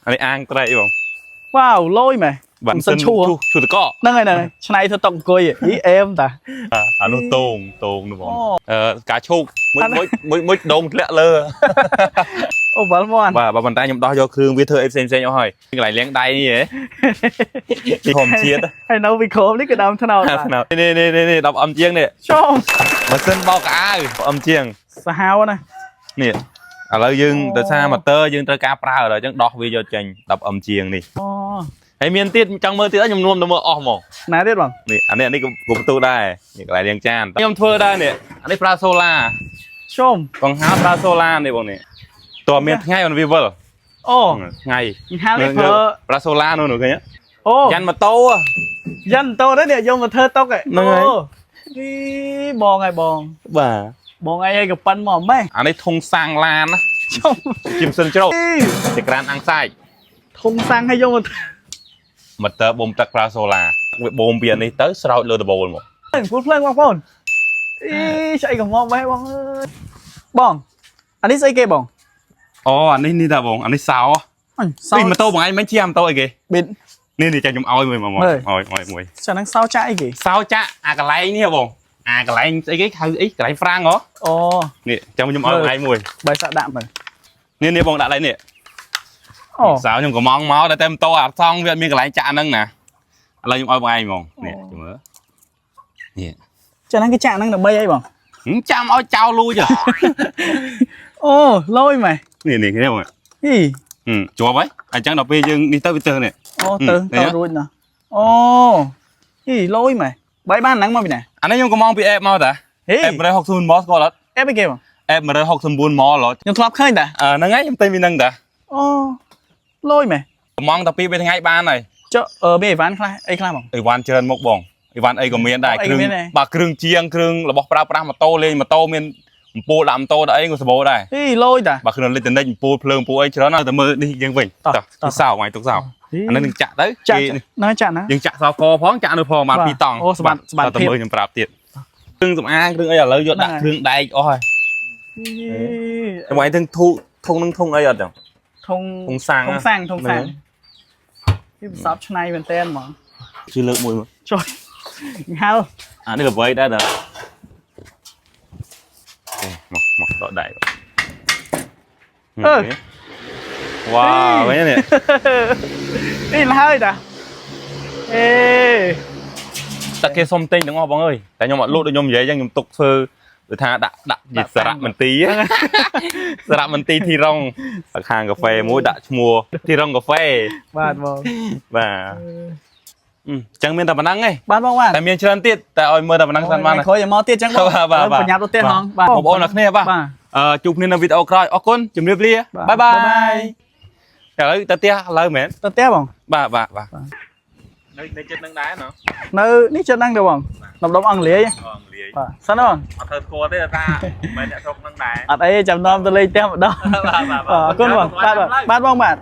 អានេះអាងត្រីបង វ៉ាវលយម៉េះ បាទ មិនសិនឈួរ ឈួរតក ហ្នឹងហើយហ្នឹងហើយឆ្នៃធ្វើតុកអង្គុយអីអេមតា អានោះតងតងនោះបង អូ អឺការឈូកមួយមួយមួយមួយដងធ្លាក់លើ អូវ៉ាល់មាន់ បាទបើប៉ុន្តែខ្ញុំដោះយកគ្រឿងវាធ្វើអីផ្សេងផ្សេងអស់ហើយកន្លែងលាងដៃនេះហ៎ធម្មជាតិ ហើយនៅពីក្រោមនេះគឺដើមថ្នោតបាទ នេះនេះនេះនេះ10អឹមជាងនេះ ចូល ម៉ាស៊ីនបោកកៅអៅអឹមជាង សាហាវណាស់ នេះឥឡូវយើង អូ ដោយសារម៉ូទ័រយើងត្រូវការប្រើដល់អញ្ចឹងដោះវាយកចេញ10អឹមជាងនេះ អូ ហើយមានទៀតចង់មើលទៀតខ្ញុំនួមទៅមើលអស់ហ្មង ណាទៀតបង នេះអានេះអានេះក៏ក៏បន្ទូដែរនេះកន្លែងលាងចានខ្ញុំធ្វើដែរនេះអានេះប្រើសូឡា ជុំ កង្ហាប្រើសូឡានេះបងនេះតើមានថ្ងៃมันវាវិល អូ ថ្ងៃ ហាលនេះប្រើ ប្រើសូឡានោះនោះឃើញទេ អូ យ៉ាន់ម៉ូតូហ៎ យ៉ាន់តោនេះយកមកធ្វើតុក ហ្នឹងហើយ អូអីបងហើយបង បាទ បងអីឲ្យកប៉ិនមកម៉េះ អានេះធុងសាំងឡានណា ជុំ ជាម៉ាស៊ីនច្រូត អី ចក្រានអាំងសាច់ ធុងសាំងឲ្យយកមកធ្វើ ម៉ូទ័របូមទឹកប្រើសូឡាវាបូមពីអានេះទៅស្រោចលើដំបូលមក ពូលភ្លើងបងប្អូនអីស្អីក៏មកម៉េះបងអើយបងអានេះស្អីគេបង អូអានេះនេះតាបងអានេះសោ អញសោ នេះម៉ូតូបងឯងមិនជាម៉ូតូអីគេ ប៊ីត នេះនេះចាំខ្ញុំឲ្យមួយមកមក មើល ឲ្យឲ្យមួយ ចាហ្នឹងសោចាក់អីគេ សោចាក់អាកន្លែងនេះហ៎បងអាកន្លែងស្អីគេហៅអីកន្លែងហ្វ្រាំងហ៎ អូ នេះចាំខ្ញុំឲ្យ មើល បងឯងមួយ បាយសាក់ដាក់មើល នេះនេះបងដាក់ឡើងនេះ អូ សោខ្ញុំកំងមកតែតែម៉ូតូអាសង់វាអត់មានកន្លែងចាក់ហ្នឹងណាឥឡូវខ្ញុំឲ្យបងឯងហ្មងនេះចាំមើលនេះ ចាហ្នឹងគេចាក់ហ្នឹងដើម្បីអីបង ហឹមចាំឲ្យចោលលួចហ៎ អូលយម៉េះ នេះនេះនេះបង អី ហឹមជាប់ហើយអញ្ចឹងដល់ពេលយើងនេះទៅវាទៅនេះ អូទៅ ហឹម ទៅរួចណាស់អូអីលយម៉េះបាយបានហ្នឹងមកពីណា អានេះខ្ញុំកំងពី app មកតា ហេ app 169 mall ស្គាល់អត់ អេបអីគេបង app 169 mall ហ៎ ខ្ញុំធ្លាប់ឃើញតា អឺហ្នឹងហើយខ្ញុំទិញពីហ្នឹងតា អូលយម៉េះ កំងតែពីរបីថ្ងៃបានហើយ ចុះអឺមានអីវ៉ាន់ខ្លះអីខ្លះបង អីវ៉ាន់ច្រើនមុខបងអីវ៉ាន់អីក៏មានដែរ អូអី គ្រឿង ក៏មានដែរ បាទគ្រឿងជាងគ្រឿងរបស់ប្រើប្រាស់ម៉ូតូលេងម៉ូតូមានអំពូលដាក់ម៉ូតូដាក់អីក៏សម្បូរដែរ អីលយតា បាទគ្រឿងអេឡិចត្រូនិកអំពូលភ្លើងអំពូលអីច្រើនណាស់តែមើលនេះយើងវិញ តោះ តោះ តោះ ទុកសោថ្ងៃទុកសោអានេះនឹងចាក់ទៅ ចាក់ គេ ណាចាក់ណា យើងចាក់សោកផងចាក់នៅផងបាន បាទ ពីរតង់ អូសម្បត្តិសម្បត្តិភាព តើមើលខ្ញុំប្រាប់ទៀតគ្រឿងសម្អាងគ្រឿងអីឥឡូវយកដាក់ ហ្នឹងហើយ គ្រឿងដែកអស់ហើយ អី តែមកឯងទាំងធូធុងនឹងធុងអីអត់ចឹង ធុង ធុងសាំង ធុងសាំងធុងសាំង ហ្នឹង វាប្រសពឆ្នៃមែនតើហ្មង ជួយលើកមួយមក ចុយហៅ អានេះល្បីដែរតាអូមកមកដកដៃ អឺ វ៉ាវវិញនេះ នេះលហើយតាអេ តែគេសុំទិញទាំងអស់បងអើយតែខ្ញុំអត់លក់ដូចខ្ញុំនិយាយចឹងខ្ញុំទុកធ្វើដូចថាដាក់ដាក់ជាសារមន្ទីរសារមន្ទីរធីរងខាងកាហ្វេមួយដាក់ឈ្មោះធីរងកាហ្វេ បាទបង បាទអឺចឹងមានតែប៉ុណ្្នឹងឯង បាទបងបាទ តែមានច្រើនទៀតតែឲ្យមើលតែប៉ុណ្្នឹងសិនបាន ក្រោយឲ្យមកទៀតចឹងបង បាទបាទបាទ បញ្ញាប់ទៅទៀតហងបាទ បងប្អូនអរគ្នាបាទ បាទ អឺជួបគ្នានៅវីដេអូក្រោយអរគុណជម្រាបលា បាទ បាយបាយឥឡូវទៅផ្ទះឥឡូវមែន ទៅផ្ទះបង បាទបាទបាទនៅនៅចិត្តនឹងដែរណោះ នៅនេះចិត្តហ្នឹងទៅបងដំដុំអង់គ្លេស អង់គ្លេស បាទសិនបង អត់ធ្វើស្គាល់ទេថាមិនអ្នកស្រុកនឹងដែរ អត់អីចាំនាំទៅលេងផ្ទះម្ដង បាទបាទ អរគុណបងបាទបាទបាទបងបាទ